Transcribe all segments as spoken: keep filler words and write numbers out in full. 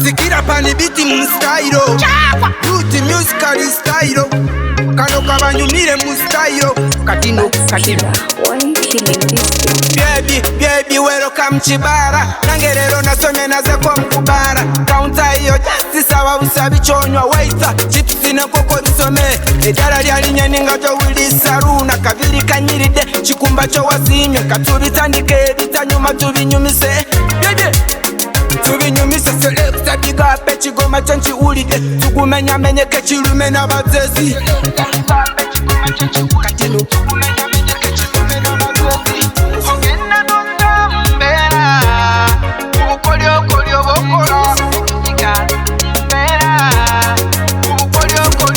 Sikira pani biti mu style. Youth musical style. Kano kabanyumire mu style. Katino, katino. Why you killing this thing? Baby, baby, welcome Kibala. Nange lero nasome naze ko mukubala. Counter iyo just saba busa bichonywa. Waiter, chips ne koko bisome. Edala lya linyeni nga jo wili saruna. Kabiri kanyiride, chikumba cho wasimye. Katubitandike, bitanyuma tubinyumise. Baby, tubinyumise. Selector big up, echi goma chanchi ulide. Tukumenyamenye kechilume na batezi. Katino.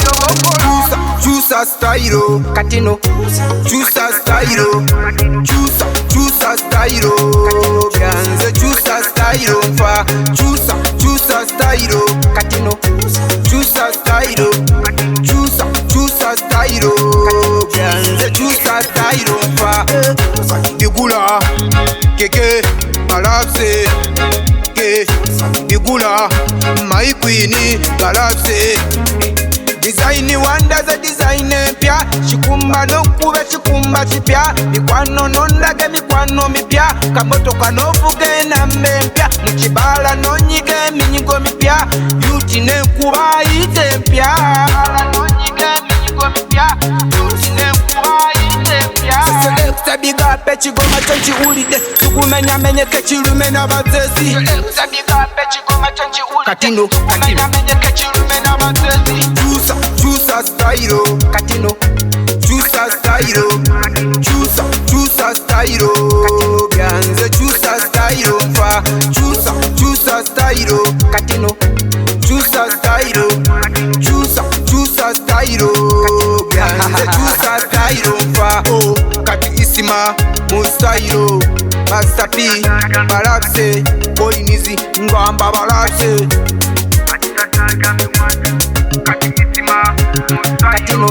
Chusa, chusa style. Katino. Chusa style. Chusa, chusa style. Byanze chusa style. Fa. Chusa, chusa style. Katino. Chusa style. Chusa, chusa style. Byanze chusa style. Fa. Igula. Keke. Balabse. Ke. Igula. My queen. Balabse. Design wanda za design empya. Chikumba no kube chikumba chipya. Mikwano nondage mikwano mipya. Kamotoka novuge na mbempya. Mu Kibala nonyige minyigo mipya. Yuti nenkuba ite mpya. Nonyige minyigo mipya. Yuti nenkuba ite mpya. Selector big up, echi goma chanchi ulide. Tukumenyamenye kechilume na batezi. Selector big up, echi goma chanchi ulide. Katino, katino. Chusa, chusa style. Katino. Chusa style. Chusa, chusa style. Byanze chusa style. Fa. Chusa, chusa style. Katino. Chusa style. Chusa, chusa style. Byanze chusa style. Fa. Oh, kati isima. Mu style. Master P. Balabse. Boy Nizi. Ngamba balabse. Katino.